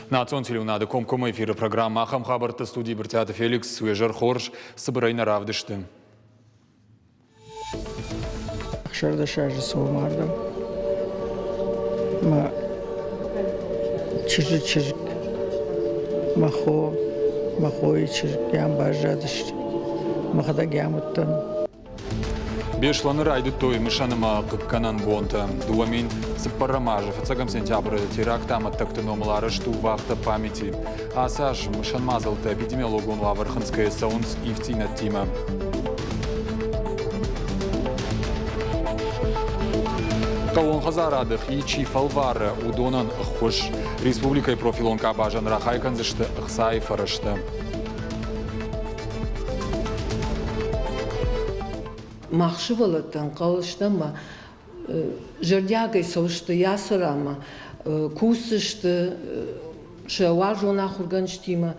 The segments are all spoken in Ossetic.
Национ телеуынады комкоммӕ эфиры программӕ ахӕм хабӕртты студийы Брытъиаты Феликс уе зӕр хорз, цыбырӕй нӕ равдысты. 16 азы цӕуы мардӕм. Мӕ чызджы чызг, мӕ хо, мӕ хойы чызг ӕм баззадысты. Мӕхӕдӕг ӕм уыдтӕн. Беслӕны райдыдтой мысӕн ӕмӕ хъыггӕнӕн бонтӕ. 2004 азы фыццӕгӕм сентябры теракты амӕттӕгты номыл арӕзт у вахта памяти. Ацы аз мысӕн мадзӕлттӕ эпидемиологон уавӕр хынцгӕйӕ цӕуынц ивддзинӕдтимӕ. Хъӕууон хӕдзарады хи чи фӕлвары, уыдонӕн ӕххуыс. Республикӕйы профилон къабазӕн рахай кӕндзысты ӕхцайы фӕрӕзтӕ. Мах сывӕллӕттӕ ӕнхъӕл стӕм ӕмӕ зӕрдиагӕй цӕудзысты йӕ цӕрӕнмӕ, кусдзысты сӕ уарзон ахуыргӕнджытимӕ.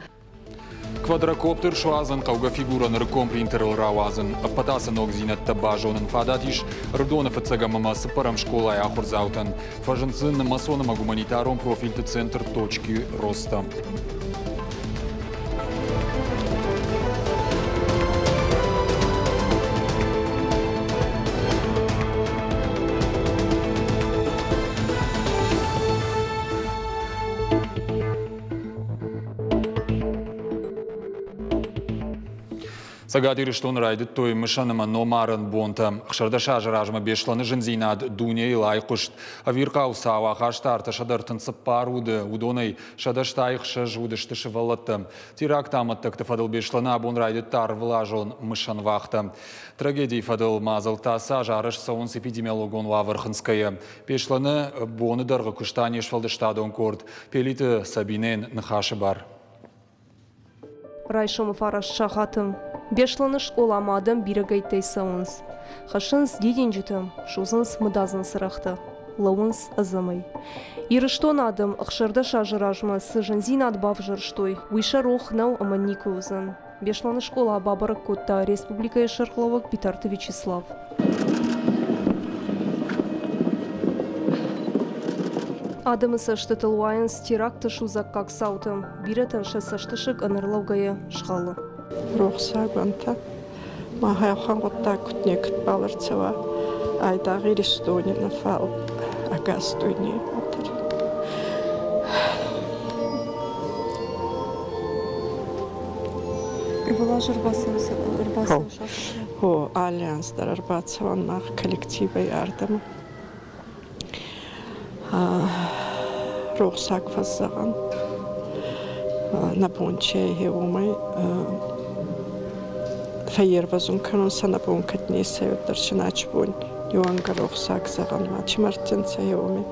Квадрокоптер суадзын хъӕугӕ фигурӕ нырыккон принтерыл рауадзын. Ӕппӕт ацы ногдзинӕдтӕ базонын фадат ис Ӕрыдоны фыццӕгӕм ӕмӕ цыппӕрӕм скъолайы ахуырдзаутӕн. Фӕзынд дзы нымӕцон ӕмӕ гуманитарон профильты центр «Точки роста». Цӕгат Ирыстоны райдыдтой мысӕн ӕмӕ номарӕн бонтӕ. 16 азы размӕ Беслӕны зындзинад дунейыл айхъуыст. Ӕвирхъау цау ахаста 334 уды, уыдонӕй 186 уыдысты сывӕллӕттӕ. Теракты амӕттӕгты фӕдыл Беслӕны абон райдыдта ӕрвылазон мысӕн вахтӕ. Трагедийы фӕдыл мадзӕлттӕ ацы аз арӕзт цӕуынц эпидемиологон уавӕр хынцгӕйӕ. Беслӕны боны дӕргъы куыста не сфӕлдыстадон къорд. Пелиты Сабинӕйӕн ныхасы бар. Райсомы фараст сахаты Беслӕны скъоламӕ адӕм бирӕгӕйттӕй цӕуынц. Хӕссынц дидинджытӕ, судзынц мыдадзын цырӕгътӕ, лӕууынц ӕдзӕмӕй. Ирыстоны адӕм 16 азы размӕ цы зындзинад бавзӕрстой, уый сӕ рох нӕу ӕмӕ никуы уыдзӕн. Беслӕны скъола бабӕрӕг кодта республикӕйы сӕргълӕууӕг Битарты Вячеслав. Адӕмы цӕстытыл уайынц теракты судзаггаг цаутӕ. Бирӕтӕн сӕ цӕстысыг ӕнӕрлӕугӕйӕ згъӕлы. Рохсаг уӕнтӕ. Махӕй ахӕм гъуддаг куд некӕдбал ӕрцӕуа айдагъ Иристони нӕ, фал ӕгас дуйней дӕр. Ивылаз ӕрбацӕуыс? О, алли анз дӕр ӕрбацӕуӕн мах коллективӕй ардӕмӕ. Рохсаг фӕззӕгъӕн. Нӕ бон чи ӕй, уомӕй фӕййервӕзун кӕнун сӕ нӕ бон кӕд нецӕй, уӕддӕр си начи бон иуӕнгӕ рохсаг зӕгъӕн ма чи мардтӕнцӕ, уоми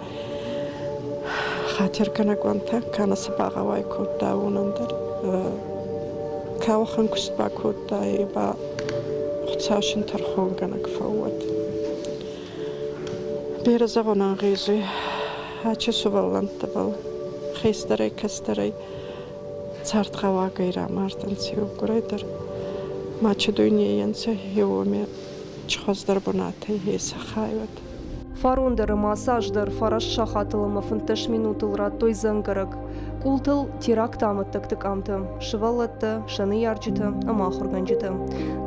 хатиргӕнӕг уӕнтӕ, ка нӕ сӕ багъӕуай кодта, уонӕн дӕр. Ка уӕхӕн куст бакодта, е ба Хуцау син тӕрхонгӕнӕг фӕууӕд. Берӕ зӕгъун ӕнгъезуй ачи сувӕллӕнттӕбӕл, хестӕрӕй-кӕстӕрӕй цардгъӕуагӕй рамардӕнцӕ еугурӕй дӕр. Ма чи дуйнейӕн сӕ уоми чи хуӕздӕр бунатӕй есӕ хайуад. Фарон дӕр ӕмӕ ацы аз дӕр фараст сахатыл ӕмӕ 15 минутыл радтой дзӕнгӕрӕг. Къултыл теракты амӕттӕгты къамтӕ, сывӕллӕттӕ, сӕ ныййарджытӕ ӕмӕ ахуыргӕнджытӕ.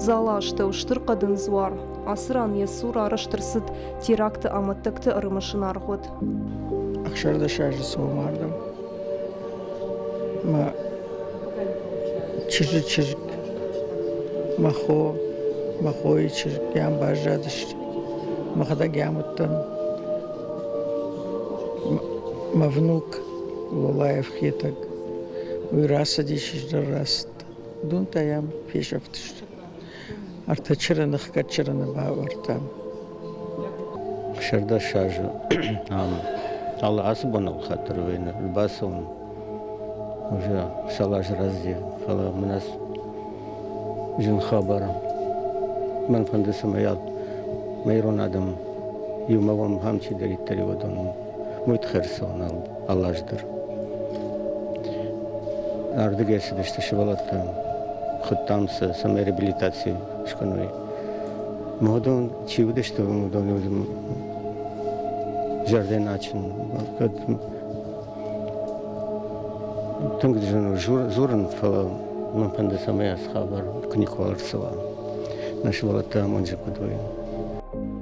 Залы астӕу стыр хъӕдын дзуар. Ацы ран йӕ цур арӕзт ӕрцыд теракты амӕттӕгты ӕрымысын аргъуыд. 16 азы цӕуы мардӕм. Мӕ чызджы чызг, мӕ хо, мӕ хойы чызг ӕм баззадысты. Мӕхӕдӕг ӕм уыдтӕн. Мӕ внук Лолаев Хетӕг, уый рацыдис, ӕз дӕр рацыдтӕн. Уыдон та йӕм фесӕфтысты. Ӕртӕ чырыны хгӕд чырыны бавӕрдтам. 16 азы ам алы ацы бон ӕлхӕд ӕрвӕйны ӕрбацӕуын уже цал азы раздӕр, фӕлӕ мын ӕз зын хабар. Мӕн фӕнды, цӕмӕй мӕ ирон адӕм иумӕ уӕм ахӕм чидӕриддӕр и, уыдон уый тыххӕй ӕрцӕуын алы аз дӕр. Ардыгӕй цыдысты сывӕллӕттӕ, хуыдтам сӕ, цӕмӕй реабилитаци скӕной. Уыдон чи уыдысты, уыдон зӕрдӕ начин. Кӕд Тынг зын у дзурын, фӕлӕ мӕн фӕнды, цӕмӕй ацы хабар куы никуал ӕрцӕуа. Нӕ сывӕллӕттӕ амонджы куыд уой.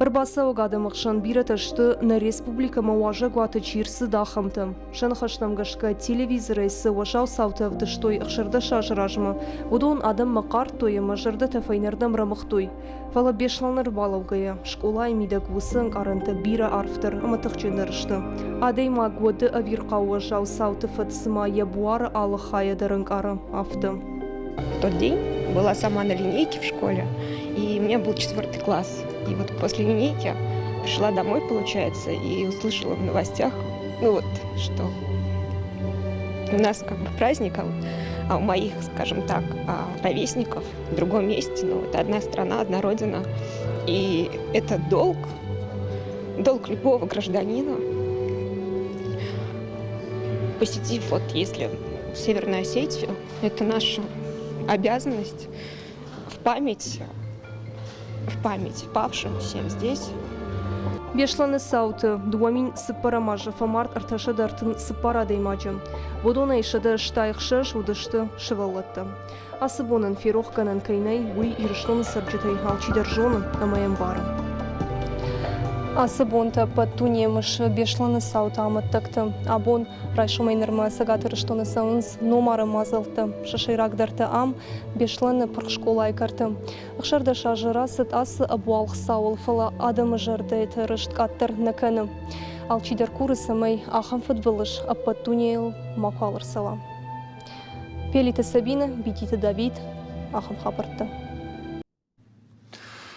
Ӕрбацӕуӕг адӕмы хсӕн бирӕтӕ сты, нӕ республикӕмӕ уазӕгуаты чи рцыд, ахӕмтӕ. Сӕ ныхӕстӕм гӕсгӕ, телевизорӕй цы уӕззау цаутӕ ӕвдыстой 16 азы размӕ, уыдон адӕммӕ хъардтой ӕмӕ зӕрдӕтӕ фӕйнӕрдӕм рӕмыгътой. Фӕлӕ Беслӕны ӕрбалӕугӕйӕ, скъолайы мидӕг уыцы ӕнкъарӕнтӕ бирӕ арфдӕр ӕмӕ тыхджындӕр сты. Адӕймаг уӕды ӕвирхъау уӕззау цауты фӕд цыма йӕ буары алы хайӕ дӕр ӕнкъары, афтӕ. В тот день была сама на линейке в школе, и у меня был четвертый класс. И вот после линейки пришла домой, получается, и услышала в новостях, ну вот, что у нас как бы праздник, а у моих, скажем так, ровесников в другом месте, ну, это одна страна, одна родина. И это долг, долг любого гражданина, посетив, вот если Северную Осетию, это наша обязанность в память павшим всем здесь. Беслӕны цауты 2004 азы фӕмард 334 адӕймаджы. Уыдонӕй 166 уыдысты сывӕллӕттӕ. Ацы бонӕн ферохгӕнӕн кӕй нӕй, уый Ирыстоны цӕрджытӕй алчидӕр зоны ӕмӕ йӕ ӕмбары. Ацы бонтӕ ӕппӕт дунейы мысы Беслӕны цауты амӕттӕгты. Абон райсомӕй нырмӕ Цӕгат Ирыстоны цӕуынц номарӕн мадзӕлттӕ. Сӕ сӕйрагдӕртӕ ам, Беслӕны пырх скъолайы кӕрты. 16 азы рацыд ацы ӕбуалгъ цауыл, фӕлӕ адӕмы зӕрдӕты рыст къаддӕр нӕ кӕны. Алчидӕр куры, цӕмӕй ахӕм фыдбылыз ӕппӕт дунейыл макуал ӕрцӕуа. Пелиты Сабина, Бититы Давид, ахӕм хабӕрттӕ.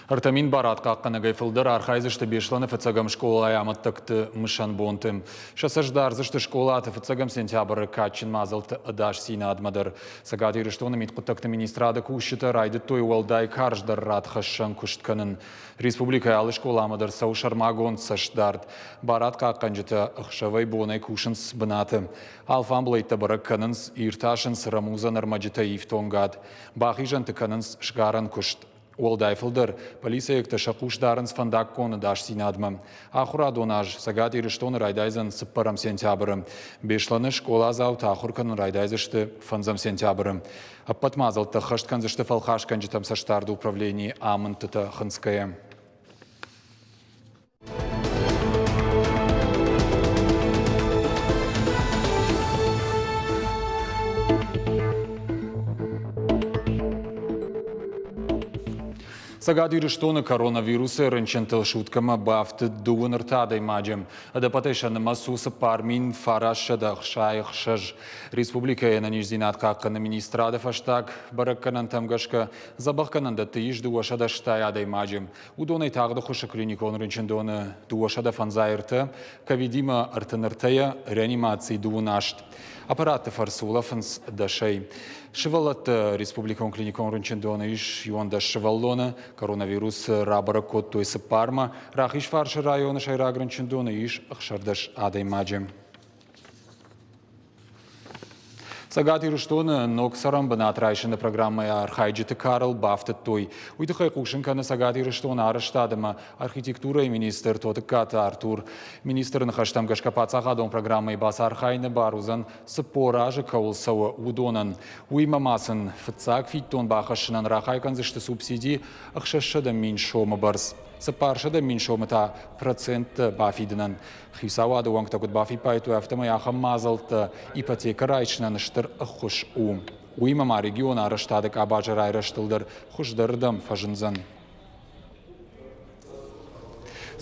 3000 барадхъахъхъӕнӕгӕй фылдӕр архайдзысты Беслӕны фыццӕгӕм скъолайы амӕттӕгты мысӕн бонты. Сӕ цӕст дардзысты скъолаты фыццӕгӕм сентябры кадджын мадзӕлтты ӕдасдзинадмӕ дӕр. Цӕгат Ирыстоны мидхъуыддӕгты министрады кусджытӕ райдыдтой уӕлдай карздӕр радхӕссӕн куыст кӕнын. Республикӕйы алы скъоламӕ дӕр цӕуы сӕрмагонд цӕстдард. Барадхъахъхъӕнджытӕ ӕхсӕвӕй-бонӕй кусынц бынаты. Алфамблӕйттӕ бӕрӕг кӕнынц, иртасынц рӕмудзӕн ӕрмӕджытӕй ифтонгад, бахизӕнты кӕнынц сгарӕн куыст. Уӕлдай фылдӕр полицейӕгтӕ сӕ хъус дарынц фӕндаггон ӕдасдзинадмӕ. Ахуырадон аз Цӕгат Ирыстоны райдайдзӕн цыппӕрӕм сентябры. Беслӕны скъоладзаутӕ ахуыр кӕнын райдайдзысты фӕндзӕм сентябры. Ӕппӕт мадзӕлттӕ ӕххӕст кӕндзысты фӕлхасгӕнджытӕм цӕстдарды управленийы амындтытӕ хынцгӕйӕ. Цӕгат Ирыстоны коронавирусы рынчынтыл суткӕмӕ бафтыд дыууын ӕртӕ адӕймаджы. Ӕдӕппӕтӕй сӕ нымӕц у 4966. Республикӕйы ӕнӕниздзинад хъахъхъӕныны министрады фӕстаг бӕрӕггӕнӕнтӕм гӕсгӕ дзӕбӕхгӕнӕндӕтты ис 280 адӕймаджы. Уыдонӕй тагъд ӕххуысы клиникон рынчындоны 253, ковидимӕ 33-йӕ, реанимацийы 28. Аппаратты фӕрцы улӕфынц дӕсӕй. Сывӕллӕтты республикон клиникон рынчындоны ис 11 сывӕллоны, коронавирус рабӕрӕг кодтой цыппармӕ, Рахизфарсы районы сӕйраг рынчындоны ис 16 адӕймаджы. Цӕгат Ирыстоны ног цӕрӕнбынат райсыны программӕйы архайджыты карыл бафтыдтой. Уый тыххӕй хъусын кӕны Цӕгат Ирыстоны арӕзтад ӕмӕ архитектурӕйы министр Тотыккаты Артур. Министры ныхӕстӕм гӕсгӕ паддзахадон программӕйы бацархайыны бар уыдзӕн 40 азы кӕуыл цӕуы, уыдонӕн. Уыимӕ ма сын фыццаг фиддон бахӕссынӕн рахай кӕндзысты субсиди 600 мин сомы бӕрц. 400 мин сомы та проценттӕ бафидынӕн. Хицауады уӕнгтӕ куыд бафиппайдтой, афтӕмӕй ахӕм мадзӕлттӕ ипотекӕ райсынӕн стыр ӕххуыс у. Уыимӕ ма регионы арӕзтады къабазы райрӕзтыл дӕр хуыздӕрырдӕм фӕзындзӕн.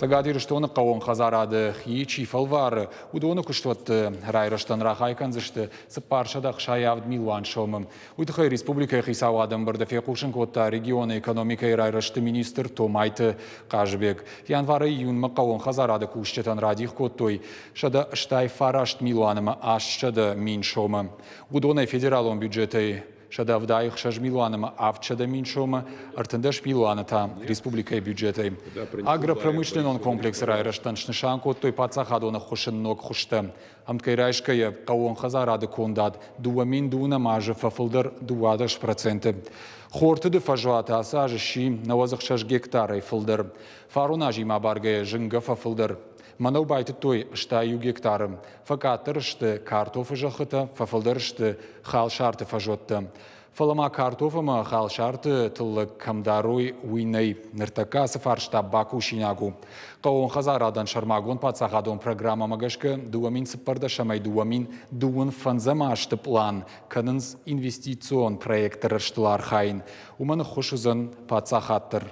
Цӕгат Ирыстоны хъӕууон хӕдзарады хи чи фӕлвары, уыдоны куыстуӕтты райрӕзтӕн рахай кӕндзысты 467 милуан сомы. Уый тыххӕй республикӕйы хицауады ӕмбырды фехъусын кодта регионы экономикӕйы райрӕзты министр Томайты Хъазыбег. Январӕй июнмӕ хъӕууон хӕдзарады кусджытӕн радих кодтой 189 милуан ӕмӕ 800 мин сомы. Уыдонӕй федералон бюджетӕй 176 милуан ӕмӕ 700 мин сомы, 13 милуаны та республикӕйы бюджетӕй. Агропромышленнон комплексы райрӕзтӕн снысан кодтой паддзахадон ӕххуысы ног хуызтӕ. Ӕмткӕй райсгӕйӕ, хъӕууон хӕдзарады кондад 2010 азы фӕфылдӕр 12%. Хортыды фӕзуат ацы аз сси 96 гектарӕй фылдӕр. Фарон азимӕ абаргӕйӕ зынгӕ фӕфылдӕр. Мӕнӕу байтыдтой 61 гектары. Фӕкъаддӕр сты картофы зӕххытӕ, фӕфылдӕр сты халсарты фӕзуӕттӕ. Фӕлӕ ма картоф ӕмӕ халсарты тыллӕг кӕм дарой, уый нӕй. Ныртӕккӕ ацы фарста бакусинаг у. Хъӕууон хӕдзарадӕн сӕрмагонд паддзахадон программӕмӕ гӕсгӕ 2014-ӕй 2025 азты пълан кӕнынц инвестицион проектты рӕзтыл архайын. Уымӕн ӕххуыс уыдзӕн паддзахад дӕр.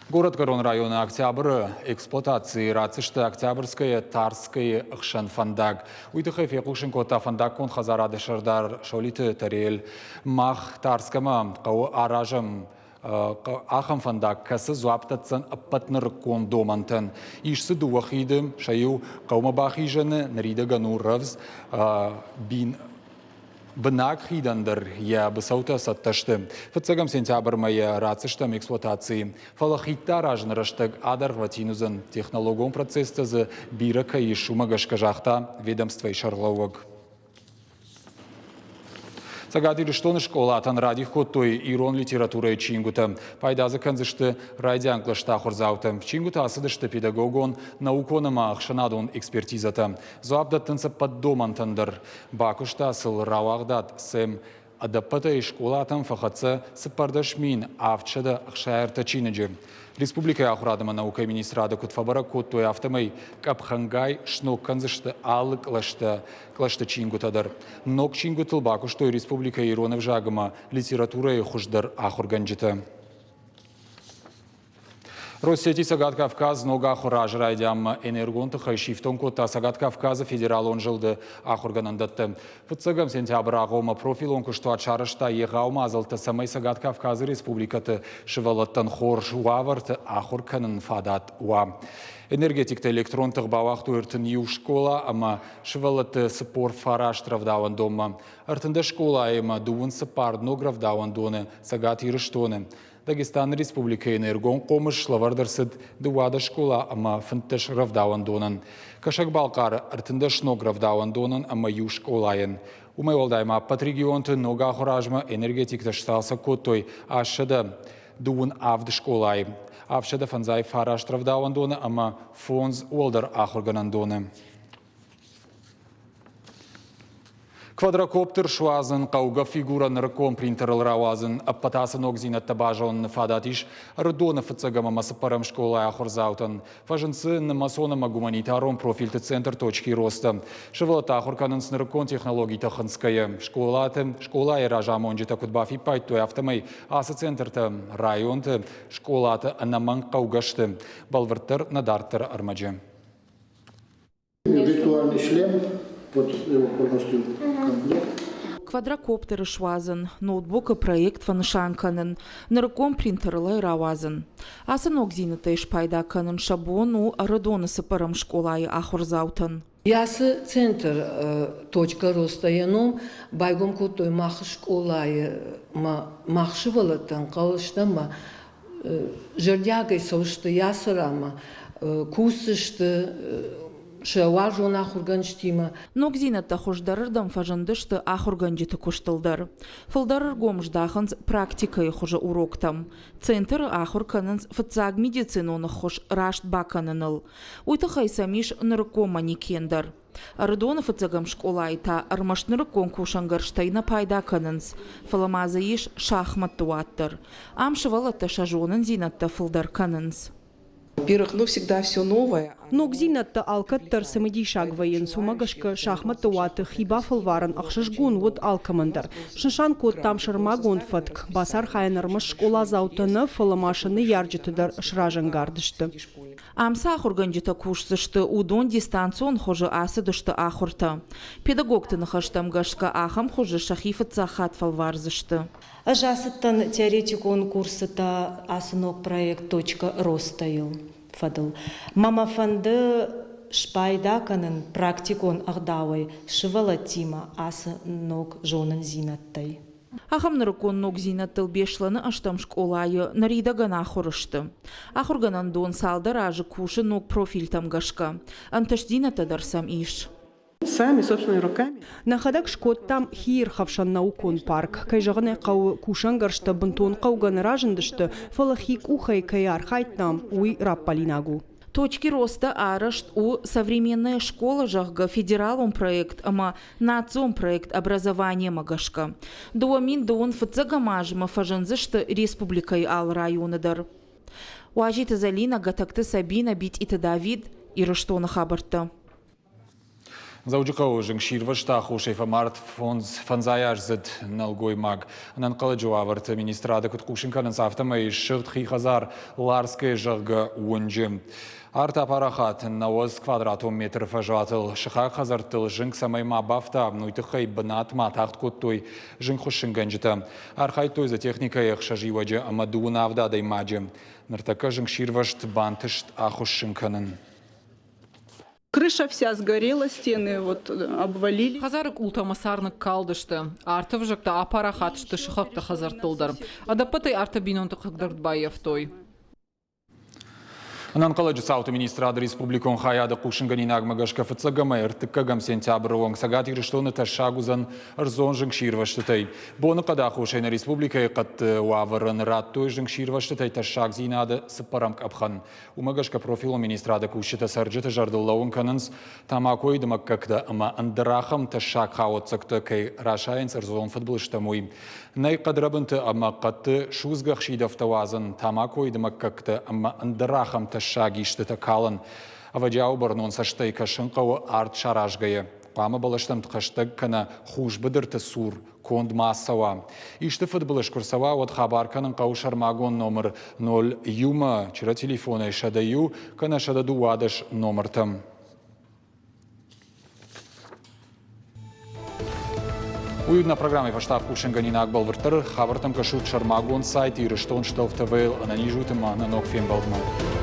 Горӕтгӕрон районы Октябры эксплуатацийы ратдзысты Октябрьская Тарскӕйы хсӕн фӕндаг. Уый тыххӕй фехъусын кодта фӕндаггон хӕдзарады сӕрдар Солиты Тариэль. Мах Тарскӕмӕ хъӕуы аразӕм ахӕм фӕндаг, кӕцы дзуапп дӕтдзӕн ӕппӕт нырыккон домӕнтӕн. Ис дзы дыууӕ хиды, сӕ иу хъӕумӕ бахизӕны, ныридӕгӕн у рӕвдз, бин Бынаг хидӕн дӕр йӕ быцӕутӕ цӕттӕ сты. Фыццӕгӕм сентябрмӕ йӕ ратдзыстӕм эксплуатацийы. Фӕлӕ хидтӕ аразыны рӕстӕг адӕргъвӕтин уыдзӕн. Технологон процесстӕ дзы бирӕ кӕй ис, уымӕ гӕсгӕ загъта ведомствойы сӕргълӕууӕг. Цӕгат Ирыстоны скъолатӕн радих кодтой ирон литературӕйы чингуытӕ. Пайда дзы кӕндзысты райдиан кълӕсты ахуырдзаутӕ. Чингуытӕ ацыдысты педагогон, наукон ӕмӕ ӕхсӕнадон экспертизӕтӕ. Дзуапп дӕттынц ӕппӕт домӕнтӕн дӕр. Бакуыста сыл рауагъдад Сэм. Ӕдӕппӕтӕй скъолатӕм фӕхӕццӕ 14763 чиныджы. Республикӕйы ахуырад ӕмӕ наукӕйы министрады куыд фӕбӕрӕг кодтой, афтӕмӕй къӕпхӕнгай сног кӕндзысты алы кълӕстӕ, кълӕсты чингуытӕ дӕр. Ног чингуытыл бакуыстой республикӕйы ирон ӕвзаг ӕмӕ литературӕйы хуыздӕр ахуыргӕнджытӕ. Россети Цӕгат Кавказ ног ахуыры азы райдианмӕ энергон тыхӕй сифтонг кодта Цӕгат Кавказы федералон зылды ахуыргӕнӕндӕтты. Фыццӕгӕм сентябры агъоммӕ профилон куыстуат сарӕзта егъау мадзӕлттӕ, цӕмӕй Цӕгат Кавказы республикӕты сывӕллӕттӕн хорз уавӕрты ахуыр кӕнын фадат уа. Энергетиктӕ электрон тых бауагътой 31 скъола ӕмӕ сывӕллӕтты 49 рӕвдауӕндонмӕ. 13 скъолайы ӕмӕ 24 ног рӕвдауӕндоны Цӕгат Ирыстоны. Дагестаны республикӕйы энергон хъомыс лӕвӕрд ӕрцыд 12 скъола ӕмӕ 15 рӕвдауӕндонӕн. Кӕсӕг-Балхъары 13 ног рӕвдауӕндонӕн ӕмӕ иу скъолайӕн. Уымӕй уӕлдай ма ӕппӕт регионты ног ахуыры азмӕ энергетиктӕ сцалцӕг кодтой 827 скъолайы, 759 рӕвдауӕндоны ӕмӕ фондз уӕлдӕр ахуыргӕнӕндоны. Квадрокоптер суадзын, хъӕугӕ фигурӕ нырыккон принтерыл рауадзын, ӕппӕт ацы ногдзинӕдтӕ базоныны фадат ис Ӕрыдоны фыццӕгӕм ӕмӕ цыппӕрӕм скъолайы ахуырдзаутӕн. Фӕзынд дзы нымӕцон ӕмӕ гуманитарон профильты центр «Точки роста». Сывӕллӕттӕ ахуыр кӕнынц нырыккон технологитӕ хынцгӕйӕ. Скъолаты, скъолайы разамонджытӕ куыд бафиппайдтой, афтӕмӕй ацы центртӕ районты скъолаты ӕнӕмӕнг хъӕугӕ сты. Бӕлвырддӕр нӕ дарддӕры ӕрмӕджы. Виртуальный шлем, вот его полностью комплект. Квадрокоптеры суадзын, ноутбукы проект фӕнысан кӕнын, нырыккон принтерыл ӕй рауадзын. Ацы ногдзинӕдтӕй спайда кӕнын сӕ бон у Ӕрыдоны цыппӕрӕм скъолайы ахуырдзаутӕн. Ацы центр «Точка роста» йӕ ном байгом кодтой мах скъолайы мах сывӕллӕттӕ ӕнхъӕл стӕм ӕмӕ зӕрдиагӕй цӕудзысты йӕ цӕрӕнмӕ, кусдзысты сӕ уарзон ахуыргӕнджытимӕ. Ногдзинӕдтӕ хуыздӕрырдӕм фӕзындысты ахуыргӕнджыты куыстыл дӕр. Фылдӕр ӕргом здахынц практикӕйы хуызы уроктӕм. Центры ахуыр кӕнынц фыццаг медицинон ӕххуыс раст бакӕныныл. Уый тыххӕй сӕм ис нырыккон манекен дӕр. Ӕрыдоны фыццӕгӕм скъолайы та ӕрмӕст нырыккон кусӕнгӕрзтӕй нӕ пайда кӕнынц, фӕлӕ ма дзы ис шахмӕтты уат дӕр. Ам сывӕллӕттӕ сӕ зонындзинӕдтӕ фылдӕр кӕнынц. Во-первых, ну всегда все новое. Ногдзинӕдтӕ алкӕддӕр цымыдисаг вӕййынц, уымӕ гӕсгӕ шахмӕтты уаты хи бафӕлварын ӕхсызгон уыд алкӕмӕн дӕр. Снысан кодтам сӕрмагонд фӕтк, бацархайӕн ӕрмӕст скъоладзаутӕ нӕ, фӕлӕ ма сӕ ныййарджыты дӕр сразӕнгард сты. Ам цы ахуыргӕнджытӕ кусдзысты, уыдон дистанцион хуызы ацыдысты ахуыртӕ. Педагогты ныхӕстӕм гӕсгӕ ахӕм хуызы сӕхи фыццаг хатт фӕлвардзысты. Ӕз ацыдтӕн теоретикон курсытӕ ацы ног проект «Точка роста»-йыл фӕдыл. Мӕ мӕ фӕнды спайда кӕнын практикон ӕгъдауӕй сывӕллӕттимӕ ацы ног зонындзинӕдтӕй. Ахӕм нырыккон ногдзинӕдтыл Беслӕны ӕстӕм скъолайы ныридӕгӕн ахуыр сты. Ахуыргӕнӕндон цалдӕр азы кусы ног профильтӕм гӕсгӕ. Ӕнтыстдзинӕдтӕ дӕр сӕм ис. Сами собственными руками. Нӕхӕдӕг скодтам хиирхӕфсӕн наукон парк. Кӕй зӕгъын ӕй хъӕуы, кусӕнгӕрзтӕ бынтон хъӕугӕ нӕ разындысты, фӕлӕ хи къухӕй кӕй архайдтам, уый раппӕлинаг у. Точки роста арӕзт у «Современная школа», зӕгъгӕ, федералон проект ӕмӕ национ проект образование-мӕ гӕсгӕ. 2000 фыццӕгӕм азмӕ фӕзындзысты республикӕйы алы районы дӕр. Уазиты Зӕлинӕ, Гӕтӕгты Сабинӕ, Битъиты Давид, Ирыстоны хабӕрттӕ. Дзӕуджыхъӕуы зынгсирвӕзты аххосӕй фӕмард фӕндзайаздзыд нӕлгоймаг. Ӕнӕнхъӕлӕджы уавӕрты министрады куыд хъусын кӕнынц, афтӕмӕй ссыгъд хи хӕдзар Ларскӕйы, зӕгъгӕ, уынджы. Арт апарахат 90 квадратон метры фӕзуатыл. Сыхаг хӕдзӕрттыл зынг цӕмӕй ма бафта, уый тыххӕй бынатмӕ атагъд кодтой зынгхуыссынгӕнджытӕ. Архайдтой дзы техникӕйы ӕхсӕз иуӕджы ӕмӕ 27 адӕймаджы. Ныртӕккӕ зынгсирвӕзт бантыст ахуыссын кӕнын. Крыша вся сгорела, стены вот обвалили. Хӕдзары къултӕ ӕмӕ цар ныккалдысты. Арты ӕвзӕгтӕ апарахат сты сыхӕгты хӕдзӕрттыл дӕр. Ӕдӕппӕтӕй арты бинонты хъыгдард баййӕфтой. Ӕнӕнхъӕлӕджы цауты министрады республикон хайады хъусынгӕнинагмӕ гӕсгӕ фыццӕгӕм ӕртыккӕгӕм сентябры онг Цӕгат Ирыстоны тӕссаг уыдзӕн ӕрдзон зынгсирвӕзтытӕй. Боныхъӕды аххосӕй нӕ республикӕйы хъӕдты уавӕрӕн радтой зынгсирвӕзтытӕй тӕссагдзинады цыппӕрӕм къӕпхӕн. Уымӕ гӕсгӕ профилон министрады кусджытӕ цӕрджыты зӕрдыл лӕууын кӕнынц, тамакойы дымӕггӕгтӕ ӕмӕ ӕндӕр ахӕм тӕссаг хауӕццӕгтӕ кӕй расайынц ӕрдзон фыдбылызтӕм, уый. Нӕй хъӕдрӕбынты ӕмӕ хъӕдты судзгӕ хсидӕвтӕ уадзын, тамакойы дымӕггӕгтӕ ӕмӕ ӕндӕр ахӕм тӕссаг истытӕ калын. Ӕвӕджиауы бӕрнон цӕстӕй кӕсын хъӕуы арт саразгӕйӕ. Хъуамӕ бӕлӕстӕм хӕстӕг кӕнӕ хус быдырты цур конд ма цӕуа. Исты фыдбылыз куы рцӕуа, уӕд хабар кӕнын хъӕуы сӕрмагонд номыр 01-мӕ, чырӕ телефонӕй 101 кӕнӕ 112 номыртӕм. Уый нӕ программӕйы фӕстаг хъусынгӕнинаг бӕлвырддӕр хабӕрттӕм кӕсут сӕрмагонд сайт Ирыстон Штов ТВ-йыл. Ӕнӕниз ут ӕмӕ нӕ ног фембӕлдмӕ.